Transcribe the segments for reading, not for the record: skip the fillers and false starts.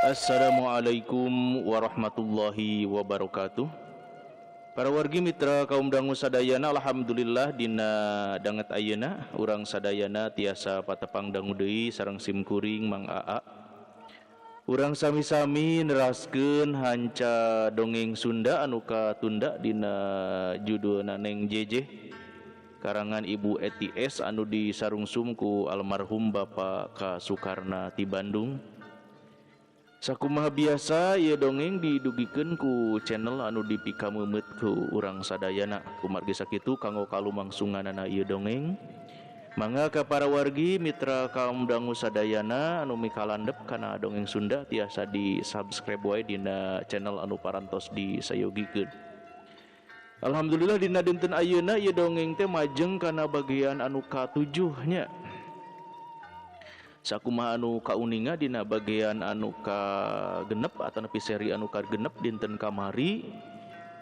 Assalamualaikum warahmatullahi wabarakatuh. Para wargi mitra kaum dangu sadayana, alhamdulillah dina danget ayeuna urang sadayana tiasa patepang dangu deui sareng sim kuring Mang Aa. Urang sami-sami neraskeun hanca dongeng Sunda anu katunda dina judulna Neng Jejeh karangan Ibu Eti S anu disarungsum ku almarhum Bapak K Sukarna ti Bandung. Sakumaha biasa ieu dongeng didugikeun ku channel anu dipikameumeut ku urang sadayana. Kumargi sakitu kanggo kalumangsunganana ieu dongeng. Mangga ka para wargi mitra kaum dangu sadayana anu mikalandep kana dongeng Sunda tiasa di subscribe wae dina channel anu parantos disayogikeun. Alhamdulillah dina dinten ayeuna ieu dongeng teh majeng kana bagian anu ka-7 nya. Sakumaha anu kauninga dina bagian anu kagenep atanapi seri anu kagenep dinten kamari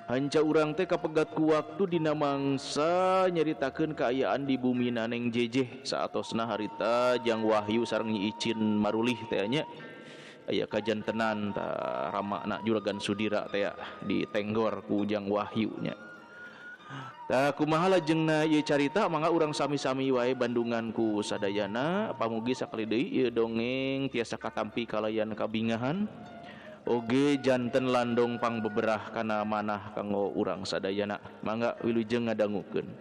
hanca urang teh kapegat ku waktu dina mangsa nyaritakeun kaayaan di bumi Neng Jejeh saatosna harita Jang Wahyu sareng Nyi Icin marulih teh nya aya kajantenan ta ramana Juragan Sudira teh ditenggor ku Jang Wahyu nya. Tah kumaha lajengna ieu carita mangga urang sami-sami wae bandungan ku sadayana pamugi sakali deui ieu dongeng tiasa katampi kalayan kabingahan oge janten landong pangbeberah kana manah kanggo urang sadayana. Mangga wilujeng ngadangukeun.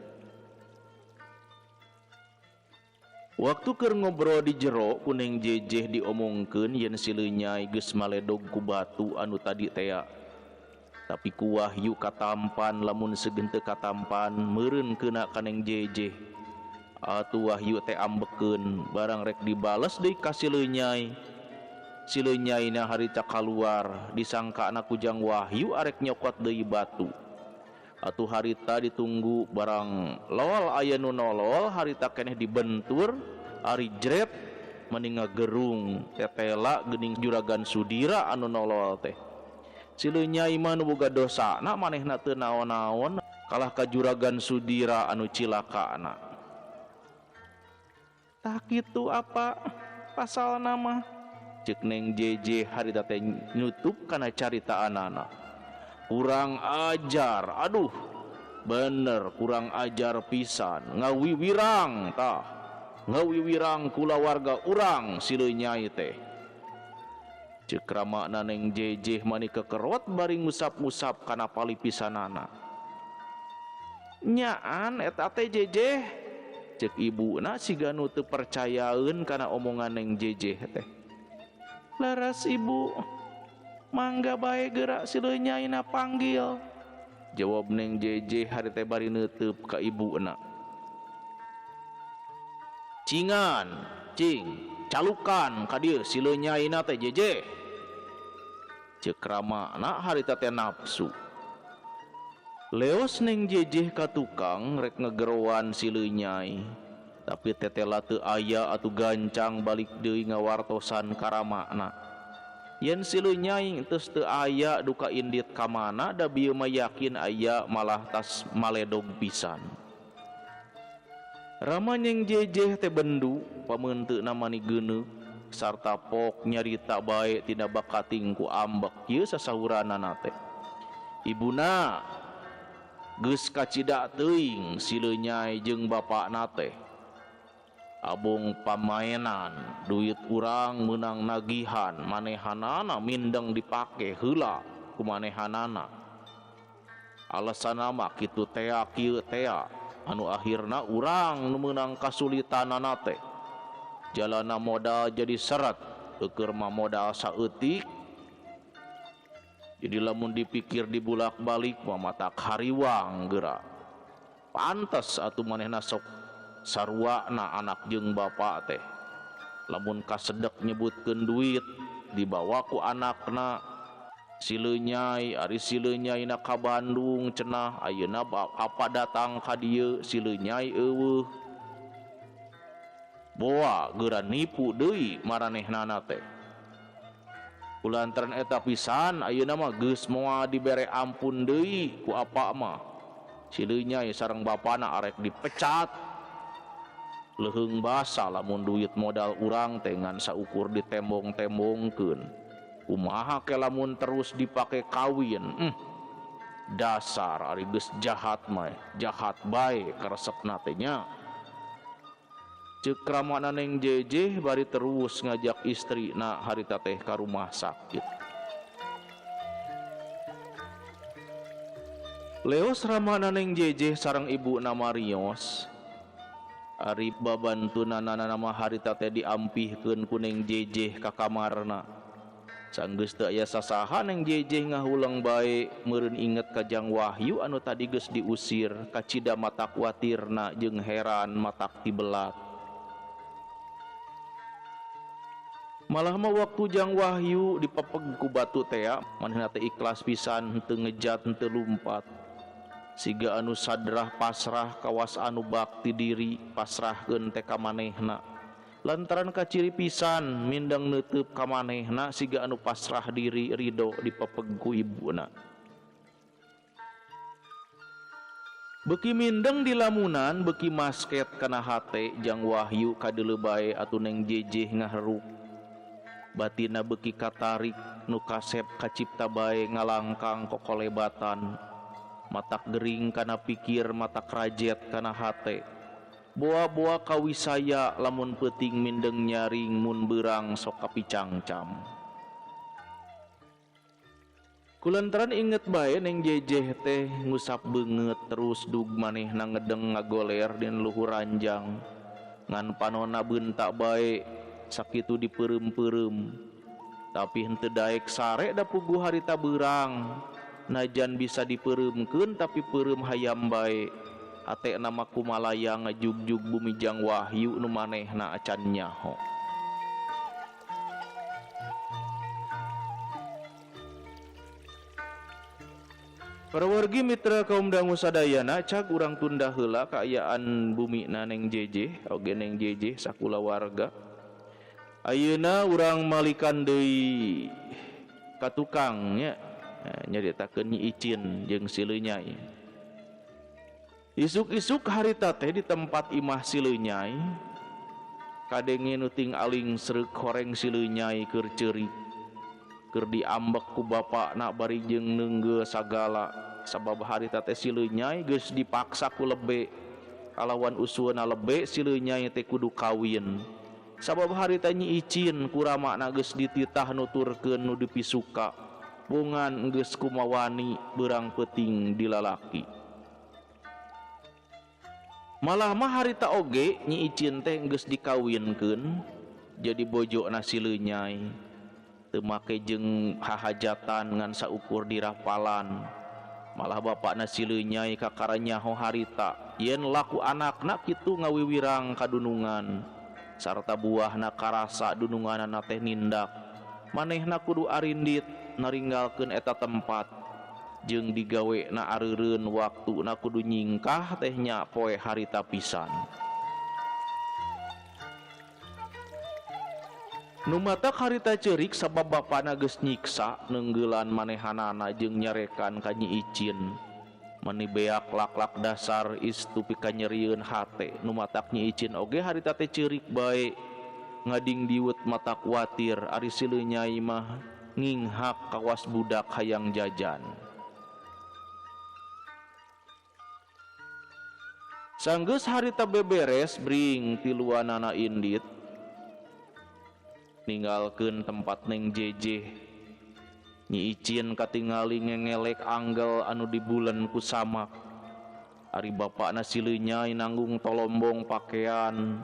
Waktu keur ngobrol di jero ku Neng Jejeh diomongkeun yen si Leunyai geus maledog ku batu anu tadi tea. Tapi ku Wahyu katampan lamun seugeuh teu katampan meureun keuna ka Neng Jejeh. Atuh Wahyu teh ambekeun barang rek dibales deui ka si Leunyai. Si Leunyaina harita kaluar disangkana ku Jang Wahyu arek nyokot deui batu. Atuh harita ditunggu barang lol aya nu nolol harita keneh dibentur ari jret meni ngagerung tetela geuning Juragan Sudira anu nolol teh. Si Leunyai mah nu boga dosana manehna teu naon-naon kalah ka Juragan Sudira anu cilakana. Tah kitu apa pasalna mah ceuk Neng Jejeh harita teh nyutup kana caritaanana. Kurang ajar, aduh bener kurang ajar pisan ngawiwirang tah ngawiwirang kulawarga urang si Leunyai teh. Ceuk ramana Neng Jejeh mani kekerot bari ngusap-ngusap kana palipisanana. Nyaan eta teh Jejeh ceuk ibuna siga nu teu percayaeun kana omongan Neng Jejeh teh. Laras ibu mangga bae gerak si Leunyaina panggil jawab Neng Jejeh hari teh bari neuteub ka ibuna. Cingan cing calukan ka dieu si Leunyaina teh Jejeh ceuk ramana harita teh nafsu. Leos Neng Jejeh ka tukang rek ngegeroan si Leunyai tapi tetela teu aya atuh gancang balik deui ngawartosan ka ramana. Yen si Leunyai geus teu aya duka indit ka mana da bieu mah yakin aya malah tas maledog pisan. Rama Neng Jejeh teh bendu pameunteuna mani geuneuk sarta pok nyarita bae tina bakating ku ambek ieu sasauranana teh. Ibuna geus kacida teuing si Leunyai jeung bapakna teh. Abong pamaenan duit urang meunang nagihan manehanana mindeng dipake heula ku manehanana. Alasanna mah kitu tea kieu tea anu akhirna urang nu meunang kasulitanana teh. Jalana modal jadi seret eueur mah modal saeutik. Jadi lamun dipikir dibulak-balik mah matak hariwang geura. Pantes atuh manehna sok saruana anak jeung bapa teh. Lamun kasedek nyebutkeun duit dibawa ku anakna si Leunyai, ari si Leunyaina ka Bandung cenah ayeuna apa datang ka dieu si Leunyai eueuh. Boa geura nipu deui maranehnana teh. Kulantaran eta pisan ayeuna mah geus moal dibere ampun deui ku apa mah. Si Leunyai sareng bapana arek dipecat. Leuheung basa lamun duit modal urang teh ngan saukur ditembong-tembongkeun. Kumaha ke lamun terus dipake kawin. Dasar ari geus jahat mah, jahat bae karesepna teh nya. Ceuk ramana Neng Jejeh bari terus ngajak istrina harita teh ka rumah sakit. Leos ramana Neng Jejeh sareng ibuna Marios. Ari babantunanana mah harita teh diampihkeun ku Neng Jejeh ka kamarna. Sanggeus teu aya sasaha Neng Jejeh ngahuleng bae meureun inget ka Jang Wahyu anu tadi geus diusir kacida mata kuatirna jeung heran matak tibelat. Malah mah waktu Jang Wahyu dipepeg ku batu tea manehna teh ikhlas pisan henteu ngejat henteu lumpat. Siga anu sadrah pasrah kawas anu bakti diri pasrahkeun teh ka manehna. Lantaran kaciri pisan mindeng neuteub ka manehna siga anu pasrah diri ridho dipepeg ku ibuna. Beuki mindeng di lamunan beuki masket kana hate Jang Wahyu kadeuleu bae atuh Neng Jejeh ngaheruk. Batina beuki katarik nu kasep kacipta bae ngalangkang kokolebatan. Matak gering kana pikir matak rajet kana hate. Boa-boa kawisaya lamun peuting mindeng nyaring mun beurang sok kapicangcam. Kulantaran inget bae Neng Jejeh teh ngusap beungeut terus dug manehna ngedeng ngagoler dina luhur ranjang. Ngan panona beunta bae sakitu dipeureum-peureum. Tapi henteu daek sare da puguh harita beurang. Najan bisa dipeureumkeun tapi peureum hayam bae. Hatena mah kumalayang ngajugjug bumi Jang Wahyu nu manehna acan nyaho. Para wargi mitra kaum dangu sadayana cag urang tunda heula kaayaan bumina Neng Jejeh oge Neng Jejeh sakulawarga. Ayeuna urang malikan deui ka tukang nya nyaritakeun Nyi Icin jeung si Leunyai. Isuk-isuk harita teh di tempat imah si Leunyai kadenge nu ting aling sreuk horeng si Leunyai keur ceurik. Keur diambek ku bapakna bari jeung neunggeul sagala sabab harita teh si Leunyai geus dipaksa ku lebe kalawan usulna lebe si Leunyai teh kudu kawin. Sabab harita Nyi Icin ku ramana geus dititah nuturkeun nu dipisuka bongan geus kumawani beurang peuting dilalaki. Malah mah harita oge Nyi Icin teh geus dikawinkeun jadi bojona si Leunyai. Teu make jeung hahajatan ngan saukur dirapalan. Malah bapakna si Leunyai kakara nyaho harita yen laku anakna kitu ngawiwirang kadunungan sarta buahna karasa dununganana teh nindak. Manehna kudu arindit naringgalkeun eta tempat jeung digawena areureun waktuna kudu nyingkah teh nya poe harita pisan. Nu matak harita ceurik sabab bapana geus nyiksa neunggeulan manehanana jeung nyarekan ka Nyi Icin. Mani beak lak-lak dasar istu pikanyerieun hate. Nu matak Nyi Icin oge harita teh ceurik bae ngading diwet mata kuatir ari si Leunyai mah nginghak kawas budak hayang jajan. Sanggeus harita beberes bring tiluanana indit ninggalkeun tempat Neng Jejeh. Nyi Icin katingali ngengelek anggel anu dibulen ku samak. Ari bapakna si Leunyai nanggung tolombong pakean.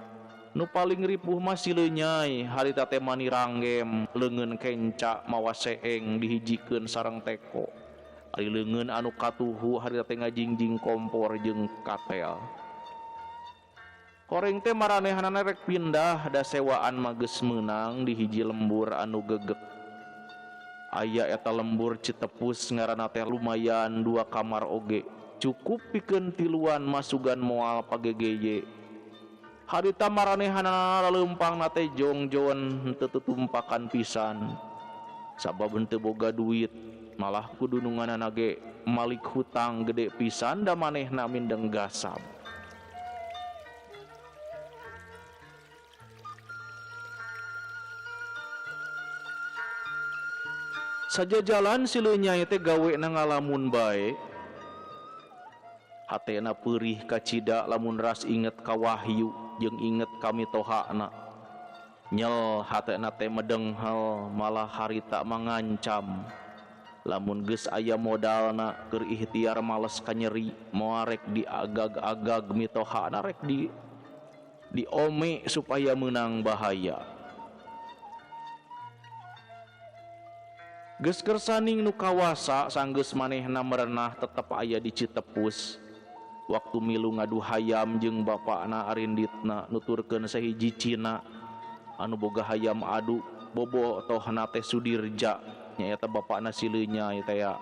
Nu paling ripuh mah si Leunyai harita teh mani ranggem leungeun kenca mawa seeng dihijikeun sareng teko. Ari leungeun anu katuhu harita teh ngajingjing kompor jeung katel. Koreng teh maranehanana rek pindah da sewaan mah geus meunang di hiji lembur anu gegek. Aya eta lembur Citepus ngaranna teh lumayan 2 kamar oge. Cukup pikeun tiluan masugan moal pagegeye. Harita maranehanana leumpangna teh jongjon henteu tutumpakan pisan. Sabab henteu boga duit, malah kudununganana ge malik hutang gede pisan da manehna mindeng gasab. Sajajalan si Leunyai teh gawena ngalamun bae. Hatena peurih kacida lamun ras inget ka Wahyu jeung inget ka mitohana. Nyel hatena teh medenghel malah harita mangancam. Lamun geus aya modalna keur ikhtiar males kanyeri moal rek diagag-agag mitohana rek diome supaya meunang bahaya. Geus kersaning nu kawasa sanggeus manehna merenah tetep aya di Citepus. Waktu milu ngadu hayam jeung bapakna arinditna nuturkeun sahiji Cina anu boga hayam adu bobotohna teh Sudirja nyaeta bapakna si Leunyai teh ya.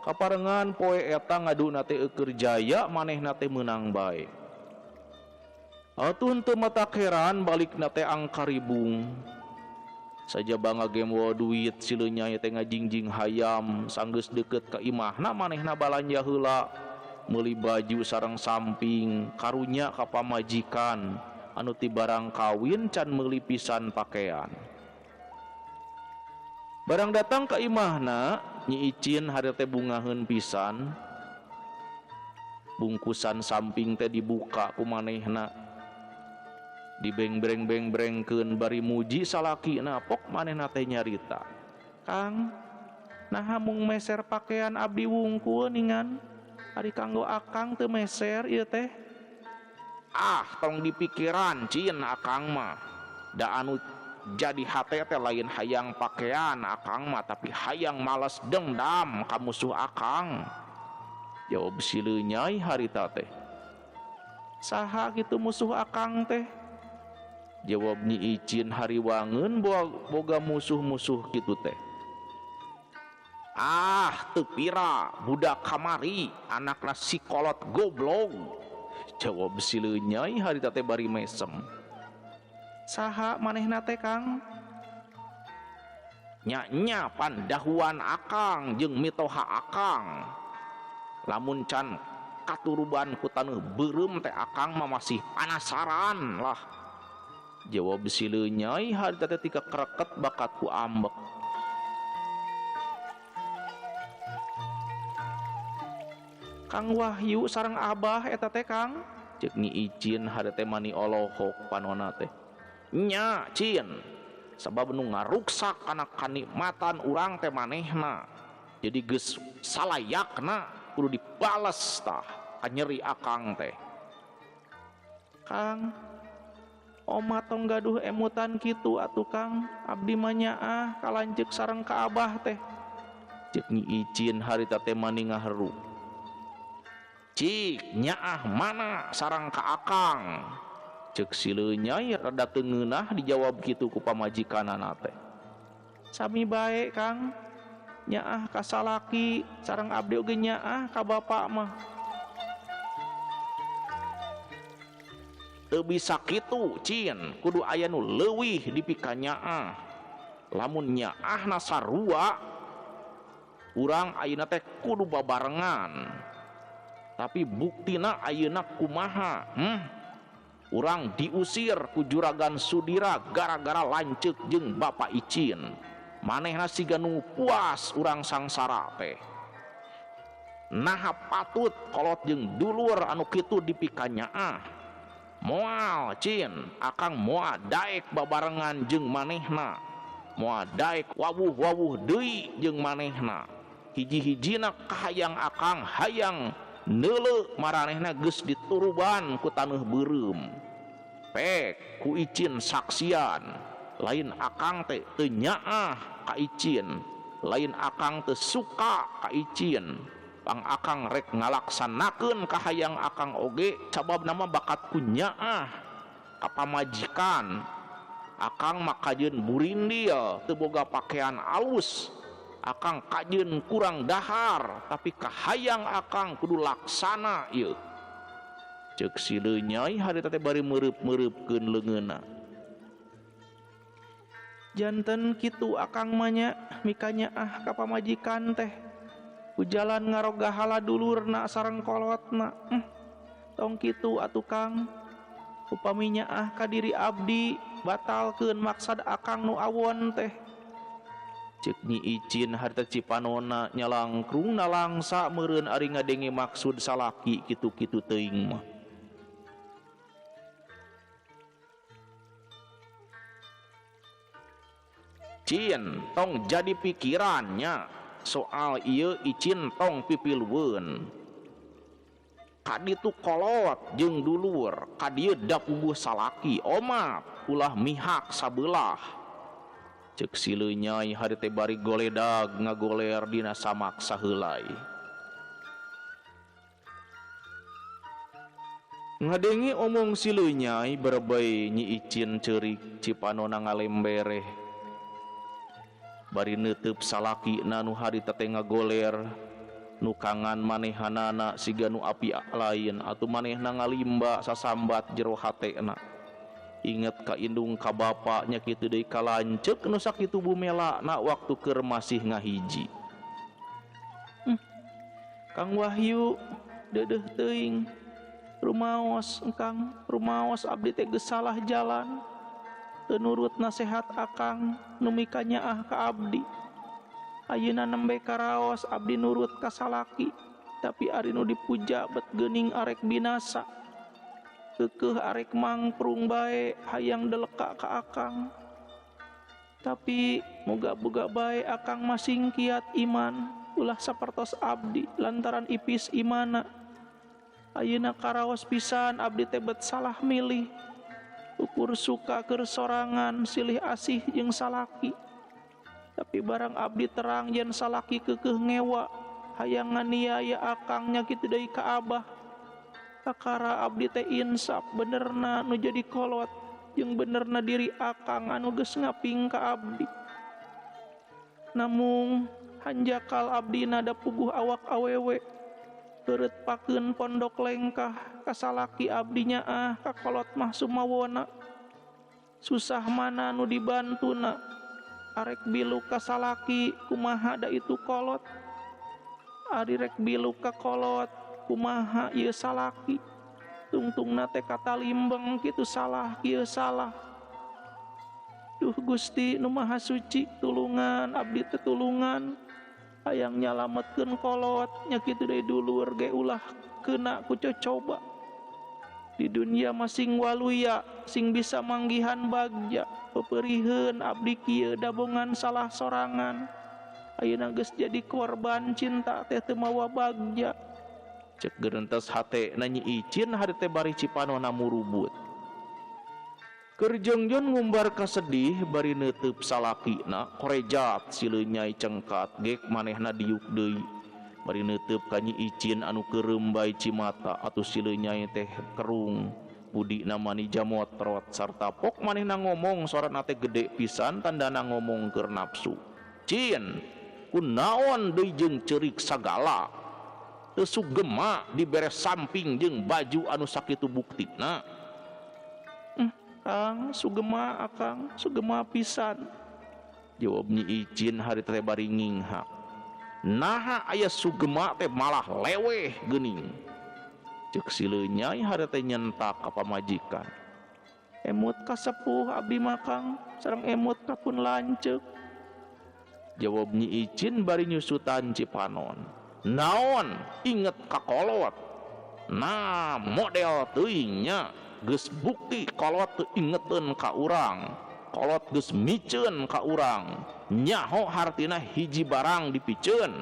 Kaparengan poe eta ngaduna teh eueur jaya manehna teh meunang bae. Atuh teu matak heran balikna teh angkaribung. Sajaba ngagemwo duit si Leunyai teh ngajingjing hayam sanggeus deukeut ka imahna manehna balanja heula meuli baju sareng samping karunya ka pamajikan anu ti barang kawin can meuli pisan pakaian. Barang datang ka imahna Nyi Icin hari teh bungaheun pisan. Bungkusan samping teh dibuka ku manehna. Dibengbreng-bengbrengkeun bari muji salakina pok manehna teh nyarita. Kang, naha mung meser pakaian abdi wungkul ningan? Ari kanggo akang teu meser ieu teh. Ah, tong dipikiran cin akang mah. Da anu jadi hate teh lain hayang pakaian akang mah tapi hayang males dendam ka musuh akang. Jawab si Leunyai harita teh. Saha kitu musuh akang teh? Jawab Nyi Icin hariwangeun boga musuh-musuh kitu teh. Ah, teu pira budak kamari anakna si kolot goblog. Jawab si Leunyai harita teh bari mesem. Saha manehna teh Kang? Nya-nya pandahuan akang jeung mitoha akang. Lamun can katuruban ku taneuh beureum teh akang mah masih panasaran lah. Jawab si Leunyai harita teh tika kreket bakat ku ambek. Kang Wahyu sareng abah eta teh Kang? Ceuk Nyi Icin harita teh mani olohok panona teh. Nya cin, sabab nu ngaruksak kana kanikmatan urang teh manehna. Jadi geus salayakna kudu dibales tah kanyeri akang teh. Kang, oma tong gaduh emutan kitu atuh Kang, abdi mah nyaah ka lanceuk sareng ka abah teh. Ceuk Nyi Icin harita teh mani ngaheru. Cik, nyaah mana sareng ka akang? Ceuk si Leunyai rada teu ngeunah dijawab kitu ku pamajikanana teh. Sami bae Kang, nyaah ka salaki sareng abdi oge nyaah ka bapak mah. Teu bisa kitu cin, kudu aya nu leuwih dipikanyaah. Lamun nyaahna sarua, urang ayeuna teh kudu babarengan. Tapi buktina ayeuna kumaha? Urang diusir ku juragan Sudira gara-gara lanceuk jeung Bapak Icin. Manehna siga nu puas urang sangsara teh. Naha patut kolot jeung dulur anu kitu dipikanyaah. Moal cin, akang moal daek babarengan jeung manehna. Moal daek wawuh-wawuh deui jeung manehna. Hiji-hijina kahayang akang hayang neuleuh maranehna geus dituruban ku taneuh beureum. Pek ku Icin saksian, lain akang teh teu nyaah ka Icin, lain akang teu suka ka Icin. Pang akang rek ngalaksanakeun kahayang akang oge sabab nama bakat ku nyaah ka pamajikan. Akang mah kajeun burindil teu boga pakaian alus. Akang kajeun kurang dahar tapi kahayang akang kudu laksana ieu. Ceuk si Leunyai harita teh bari meureub-meureubkeun leungeunna. Janten kitu akang mah nya mikanyaah ka pamajikan teh. Ku jalan ngarogahala dulurna sareng kolotna. Tong kitu atuh Kang. Upami nyaah ka diri abdi batalkeun maksad akang nu awon teh. Cek Nyi Icin harita cipanona nyalangkrung nalangsa meureun ari ngadenge maksud salaki kitu-kitu teuing mah. Cin tong jadi pikirannya soal ieu Icin tong pipilueun. Kaditu kolot jeung dulur, kadieu dapuguh salaki omat ulah mihak sabelah. Cek si Leunyai hari teh bari goledag ngagoler dina samak saheulai. Ngadenge omong si Leunyai berebei Nyi Icin ceurik cipanona ngalembereh. Bari neuteub salaki na nu harita teh ngagoler nukangan manehanana siga nu api lain atuh manehna ngalimba sasambat jero hatena. Inget ka indung ka bapa nya kitu deui ka lanceuk nu sakitu bumelana waktu keur masih ngahiji. Kang Wahyu deudeuh teuing rumaos engkang rumaos abdi teh geus salah jalan. Teu nurut nasehat akang nu mikanyaah ka abdi. Ayeuna nembe karaos abdi nurut ka salaki tapi ari nu dipuja bet geuning arek binasa. Keukeuh arek mangprung bae hayang deleka ka akang. Tapi moga-moga bae akang masing kiat iman ulah sapertos abdi lantaran ipis imana. Ayeuna karaos pisan abdi teh bet salah milih. Ukur suka keur sorangan silih asih jeung salaki. Tapi barang abdi terang yen salaki keukeuh ngewa hayang nganiaya akang nya kitu deui ka abah. Kakara abdi teh insaf benerna nu jadi kolot jeung benerna diri akang anu geus ngaping ka abdi. Namung hanjakal abdi nada puguh awak awewe keureut pakeun pondok lengkah kasalaki abdi nyaah ka kolot mah sumawona. Susah mana nu dibantuna arek bilu ka salaki kumaha da itu kolot. Ari rek bilu ka kolot kumaha ieu salaki tungtungna teh katalimbeng kitu salah kieu salah. Duh Gusti nu Maha Suci tulungan abdi teh tulungan hayang nyalametkeun kolot nya kitu deui dulur ge ulah keuna ku cocoba. Di dunia masing waluya sing bisa manggihan bagja peperiheun abdi kieu dabongan salah sorangan. Ayeuna geus jadi korban cinta teh teu mawa bagja. Cek gerentes hate na Nyi Icin hari teh bari cipanona murubut. Keur jongjon ngumbar kasedih bari neuteub salakina korejat si Leunyai cengkat gek manehna diuk deui. Bari neuteub ka Nyi Icin anu keureum bae cimata atuh si Leunyai teh kerung. Budina mani jamotrot sarta pok manehna ngomong sorana teh gede pisan tandana ngomong keur nafsu. Cin kunaon deui jeung ceurik sagala. Teu sugema dibere samping jeung baju anu sakitu buktina. Kang sugema akang sugema pisan. Jawab Nyi Icin hari teh bari nginghak. Naha aya sugema teh malah leweh geuning. Ceuk si Leunyai hari teh nyentak ka pamajikan. Emut ka sepuh abdi mah Kang sareng emut ka pun lanceuk. Jawab Nyi Icin bari nyusutan cipanon. Naon inget ka kolot. Nah model teuing nya geus bukti kolot teu ingeteun ka urang. Kolot geus miceun ka urang. Nyaho hartina hiji barang dipiceun.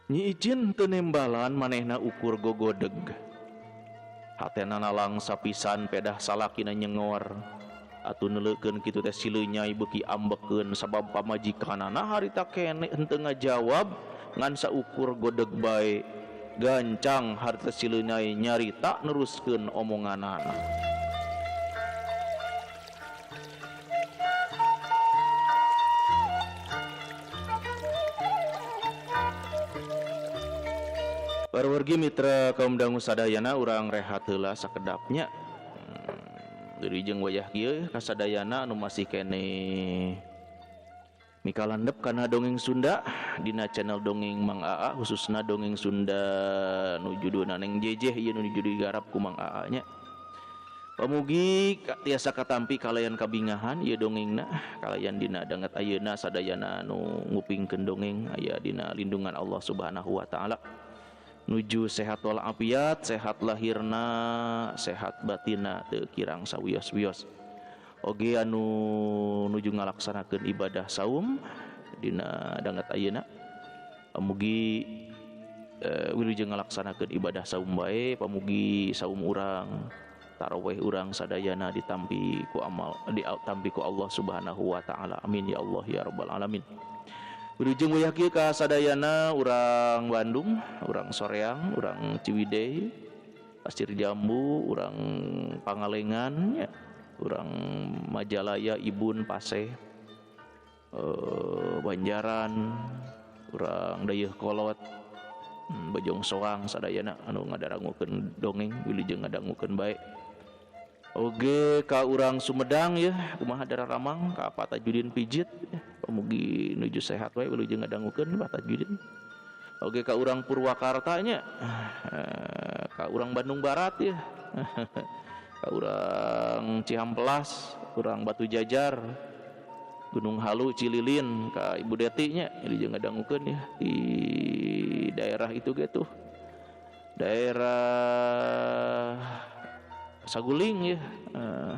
Nyi Icin teu nembalan manehna ukur gogodeg. Hatena nalangsa pisan pedah salakina nyengor. Atuh neuleukeun kitu teh si Leunyai beuki ambekeun sabab pamajikanana harita keneh henteu ngajawab ngan saukur godeg bae. Gancang harita si Leunyai nyarita neruskeun omonganana. Parwargi mitra kaum dangu sadayana urang rehat heula sakedapnya. Dari jeung wayah kieu kasadayana anu masih keneh mikalandep kana dongeng Sunda dina channel Dongeng Mang Aa khususna dongeng Sunda nu judulna Neng Jejeh ieu nu digarap ku Mang Aa nya. Pamugi tiasa katampi kalayan kabingahan ieu dongengna kalayan dina danget ayeuna sadayana nu ngupingkeun dongeng aya dina lindungan Allah Subhanahu wa taala. Nuju sehat walafiat, sehat lahirna, sehat batinna teu kirang sawios-wios. Oge anu nuju ngalaksanakeun ibadah saum dina danget ayeuna. Pamugi wilujeng ngalaksanakeun ibadah saum bae, pamugi saum urang tarawih urang sadayana ditampi ku amal ditampi ku Allah Subhanahu wa taala. Amin ya Allah ya rabbal alamin. Wilujeng wayah kieu ka sadayana urang Bandung, urang Soreang, urang Ciwidey, Pasir Jambu, urang Pangalengan ya, urang Majalaya, Ibun, Paseh, Banjaran, urang Dayeuhkolot, Bojong Soang sadayana anu ngadarangukeun dongeng wilujeng ngadangukeun bae. Oge ka urang Sumedang ya, kumaha dararamang ka Pak Tajudin Pijit, pamugi nuju sehat wae wilujeng ngadangukeun Pak Tajudin. Oge ka urang Purwakarta nya, ka urang Bandung Barat ya, ka urang Cihampelas, urang Batu Jajar, Gunung Halu, Cililin, ka Ibu Deti nya wilujeng ngadangukeun ya di daerah itu gitu. Daerah Saguling ya,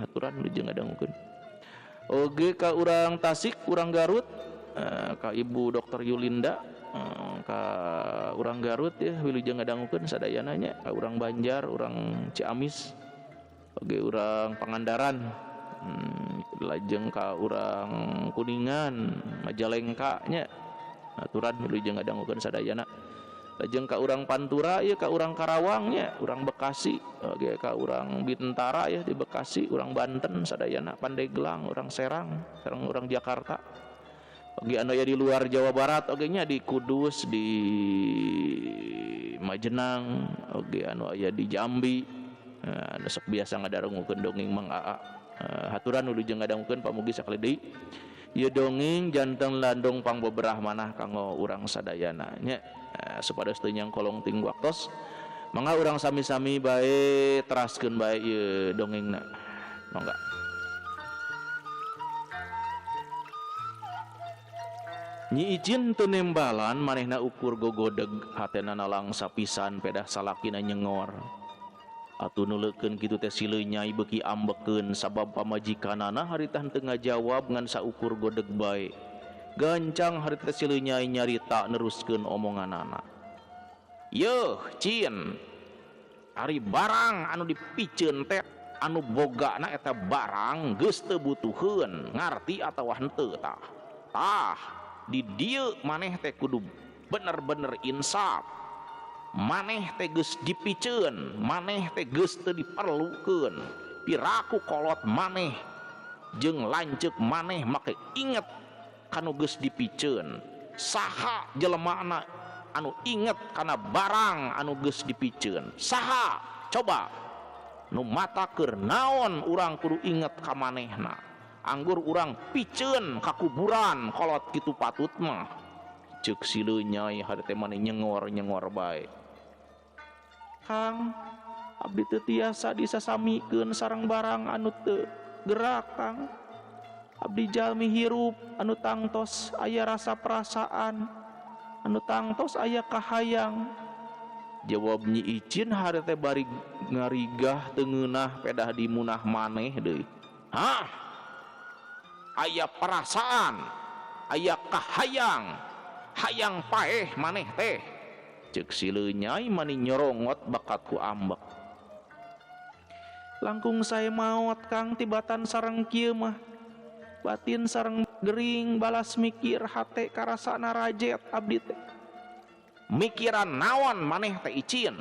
aturan wilujeng ngadangukeun. Oge ka urang Tasik, urang Garut, ka Ibu Dr. Yulinda, ka urang Garut ya wilujeng ngadangukeun sadayana nya, ka urang Banjar, urang Ciamis, oge urang Pangandaran, lajeng ka urang Kuningan, Majalengka nya, aturan wilujeng ngadangukeun sadayana. Lajeng ka urang Pantura ya, ka urang Karawang nya, urang Bekasi, oge ka urang Bintara ya di Bekasi, urang Banten sadayana, Pandeglang, urang Serang, sareng urang Jakarta. Oge anu aya di luar Jawa Barat oge nya di Kudus, di Majenang, oge anu aya di Jambi. Anu sok biasa ngadangukeun dongeng Mang Aa. Haturan wilujeng ngadangukeun pamugi sakali deui. Ieu dongeng janten landong pangbeberah manah kanggo urang sadayana nya. Supados teu nyangkolong ting waktos mangga urang sami-sami bae teraskeun bae ieu dongengna. Mangga. Nyi Icin teu nembalan manehna ukur gogodeg hatena nalangsa pisan pedah salakina nyengor. Atuh nuleukeun kitu teh si Leunyai beuki ambekeun sabab pamajikanana harita henteu ngajawab ngan saukur godeg bae. Gancang harita si Leunyai nyarita neruskeun omonganana. Yeuh, Cin. Ari barang anu dipiceun teh anu bogana eta barang geus teu butuheun, ngarti atawa henteu tah. Tah, di dieu maneh teh kudu bener-bener insaf. Maneh teh geus dipiceun, maneh teh geus teu diperlukeun. Piraku kolot maneh jeung lanceuk maneh make inget kanu geus dipiceun. Saha jelemana anu inget kana barang anu geus dipiceun? Saha? Coba nu mata keur naon urang kudu inget ka manehna. Anggur urang piceun ka kuburan kolot kitu patut mah. Ceuk si Leunyai harita maneh nyengor-nyengor bae. Kang, abdi teu tiasa disasamikeun sareng barang anu teu gerak, Kang. Abdi jalmi hirup anu tangtos aya rasa perasaan, anu tangtos aya kahayang. Jawab Nyi Icin harita bari ngarigah teu ngeunah pedah dimunah maneh deui. Hah? Aya perasaan, aya kahayang, hayang paeh maneh teh. Ceuk si Leunyai mani nyorongot bakat ku ambek. Langkung sae maot Kang tibatan sareng kieu mah. Batin sareng gering balas mikir hate karasana rajet abdi teh. Mikiran naon maneh teh Icin?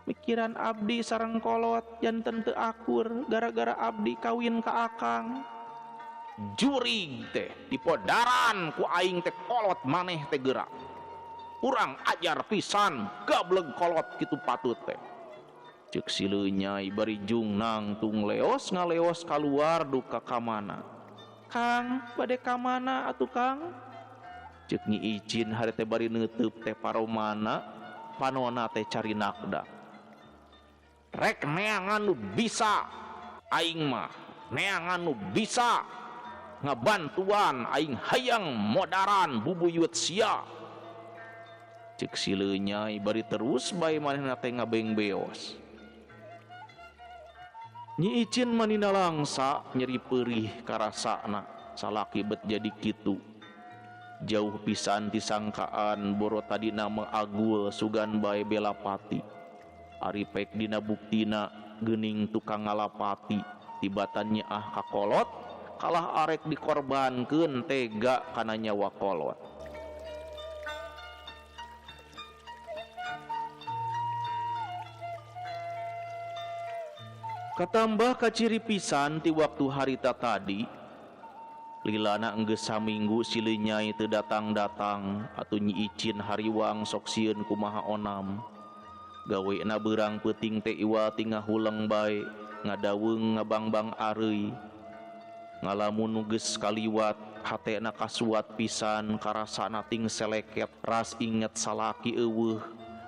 Mikiran abdi sareng kolot janten teu akur gara-gara abdi kawin ka akang. Jurig teh dipodaran ku aing teh kolot maneh teh gerak. Urang ajar pisan gableg kolot kitu patut teh. Ceuk si Leunyai bari jungnang tung leos ngaleos kaluar duka ka mana. Kang, bade ka mana atuh Kang? Ceuk Nyi Icin hari teh bari neuteub teh paromana panona teh carinakda. Rek neangan nu bisa aing mah, neangan nu bisa ngabantuan aing hayang modaran bubuyut sia. Cek si Lenyai bari terus bae manehna teh ngabeng beos. Nyi Icin manina langsa nyeri perih karasana salaki bet jadi kitu. Jauh pisan disangkaan boro tadi nama agul sugan bae belapati. Ari pek dina buktina geuning tukang ngalapati tibatan nyaah ka kolot kalah arek dikorbankeun tega kana nyawa kolot. Katambah kaciri pisan ti waktu harita tadi lilana enggeus saminggu si Lenyai teu datang-datang atuh Nyi Icin hariwang sok sieun kumaha onam. Gawena beurang peuting teh iwal ti ngahuleng bae ngadaweung ngabangbang areuy. Ngalamun nu geus kaliwat hatena kasuat pisan karasana ting seleket ras inget salaki eueuh.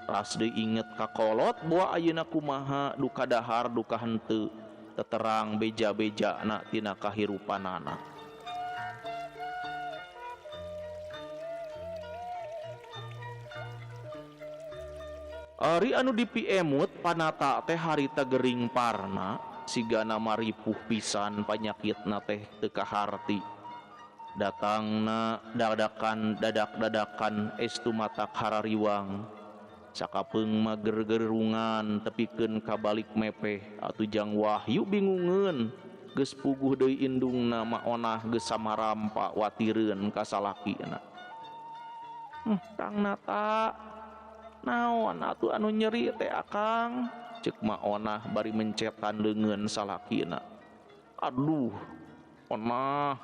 Ras deui inget ka kolot boa ayeuna kumaha duka dahar duka henteu teterang beja-bejana tina kahirupanana. Ari anu dipiemut panata teh harita gering parna sigana maripuh pisan panyakitna teh teu kaharti. Datangna dadakan dadak-dadakan estu matak harariwang. Sakapeung mah gergerungan tepikeun ka balik mepeh atuh Jang Wahyu bingungeun geus puguh deui indungna maonah geus samarampa watireun ka salakina. Kang Nata naon atuh anu nyeri teh akang? Ceuk maonah bari mencetan leungeun salakina. Aduh, onah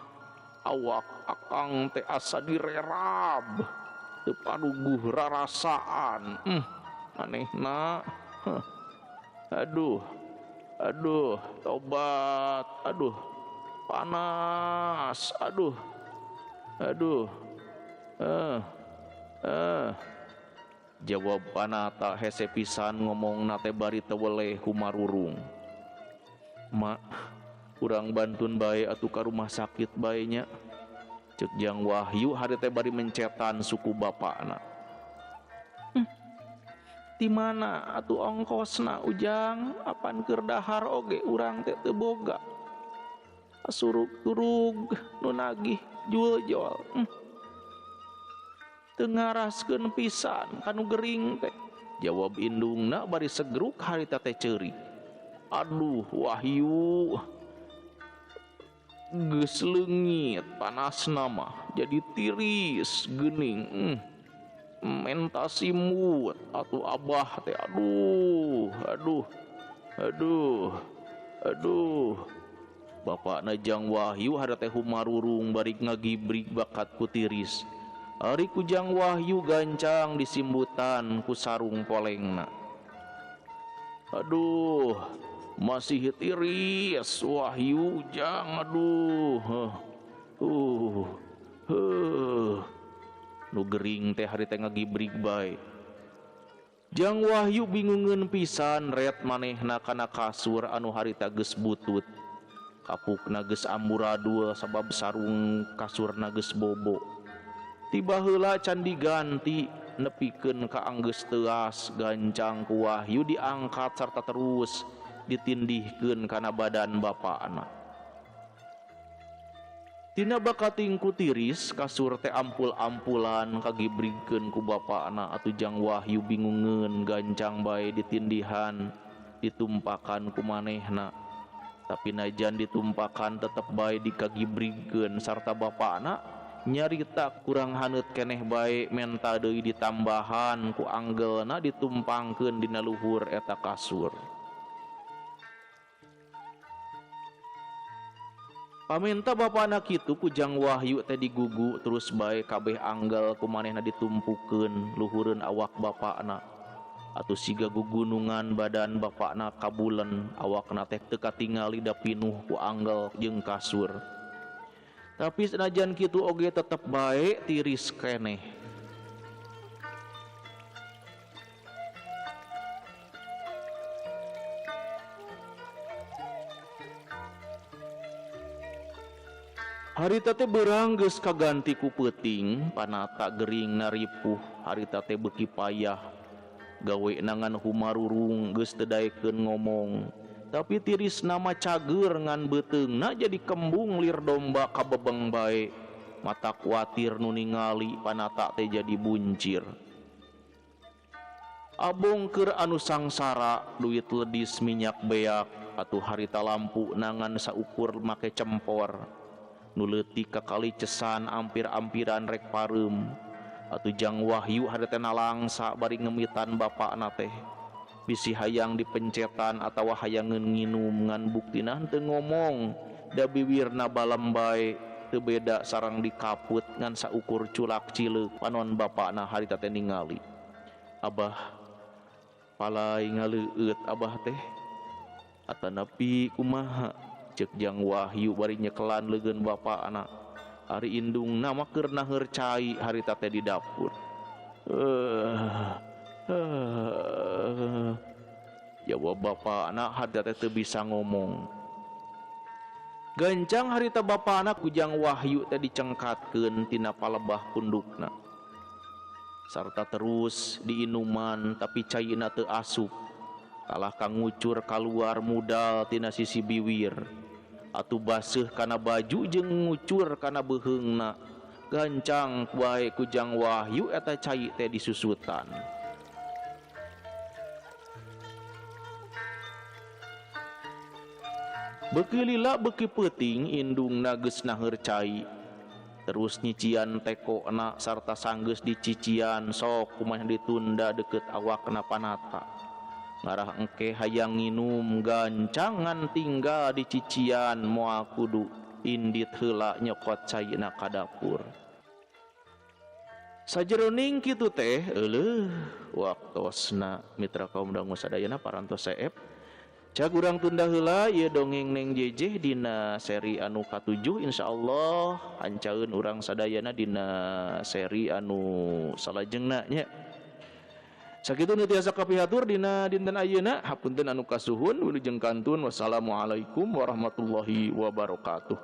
awak akang teh asa direrab. Teu paruguh rarasaan. Manehna. Aduh. Aduh, tobat. Aduh. Panas. Aduh. Aduh. Jawab panata hese pisan ngomongna teh bari teu weleh kumarurung. Mak, urang bantun bae atuh ka rumah sakit bae nya. Ceuk Jang Wahyu hari teh bari mencetan suku bapakna. Di mana atuh ongkosna Ujang? Apan keur dahar oge urang teh teu boga. Asurug-turug nu nagih jual-jual. Teu ngaraskeun pisan kanu gering teh. Jawab indungna bari segruk harita teh ceurik. Aduh Wahyu, geus leungit panasna mah jadi tiris geuning. Menta simut atuh abah teh aduh aduh aduh aduh. Bapakna Jang Wahyu harita teh humarurung bari ngagibrig bakat ku tiris. Ari ku Jang Wahyu gancang disimbutan ku sarung polengna. Aduh, masih tiris Wahyu Jang, aduh. Nu gering teh harita ngagibrig bae. Jang Wahyu bingungeun pisan ret manehna kana kasur anu harita geus butut. Kapukna geus amburadul sabab sarung kasurna geus bobo. Tiba heula can diganti nepikeun ka anggeus teuas gancang ku Wahyu diangkat sarta terus ditindihkeun kana badan bapakna. Tina bakating ku tiris kasur teh ampul-ampulan kagibrigkeun ku bapakna atuh Jang Wahyu bingungeun gancang bae ditindihan ditumpakan ku manehna. Tapi najan ditumpakan tetep bae dikagibrigkeun sarta bapakna nyarita kurang haneut keneh bae menta deui ditambahan ku anggelna ditumpangkeun dina luhur eta kasur. Pamenta bapana kitu ku Jang Wahyu teh digugu terus bae kabeh anggal ku manehna ditumpukeun luhureun awak bapakna. Atuh siga gugunungan badan bapakna kabulen awakna teh teu katingali da pinuh ku anggal jeung kasur. Tapi senajan kitu oge tetep bae tiris keneh. Harita teh beurang geus kaganti ku peuting, panata gering naripuh, harita teh beuki payah. Gawe nangan humarurung geus teu daekeun ngomong. Tapi tiris nama cager ngan beuteungna jadi kembung lir domba kabebeng bae. Mata kuatir nu ningali panata teh jadi buncir. Abong keur anu sangsara, duit ledis minyak beak, atuh harita lampu nangan saukur make cempor. Nu leutik kakali cesan ampir-ampiran rek pareum. Atuh Jang Wahyu harita nalangsa bari ngemitan bapakna teh. Bisi hayang dipencetan atawa hayangeun nginum ngan buktina henteu ngomong, da biwirna balem bae teu beda sareng dikaput ngan saukur culak cileuk panon bapakna harita teh ningali. Abah palai ngaleueut abah teh atanapi kumaha? Ceuk Jang Wahyu bari nyekelan leugeun bapakna. Ari indungna mah keur naheur cai harita teh di dapur. Jawab bapakna harita teh teu bisa ngomong. Gancang harita bapakna ku Jang Wahyu teh dicengkatkeun tina palebah pundukna. Sarta terus diinuman tapi caina teu asup. Kalah kangucur kaluar mudal tina sisi biwir. Atuh baseuh kana baju jeung ngucur kana beuheungna. Gancang bae ku Jang Wahyu eta cai teh disusutan. Beuki lila beuki peuting indungna geus naheur cai. Terus nyician tekona sarta sanggeus dicician sok kumaha ditunda deukeut awakna panata. Ngarah engke hayang nginum gancangan tinggal dicician moal kudu indit heula nyokot caina ka dapur. Sajeroning kitu teh euleuh waktosna mitra kaum dangu sadayana parantos seep. Cag urang tunda heula ieu dongeng Neng Jejeh dina seri anu katujuh, insyaallah hancaeun urang sadayana dina seri anu salajengna nya. Sakitu nu tiasa kapihatur dina dinten ayeuna, hapunten anu kasuhun, wilujeng kantun, wassalamualaikum warahmatullahi wabarakatuh.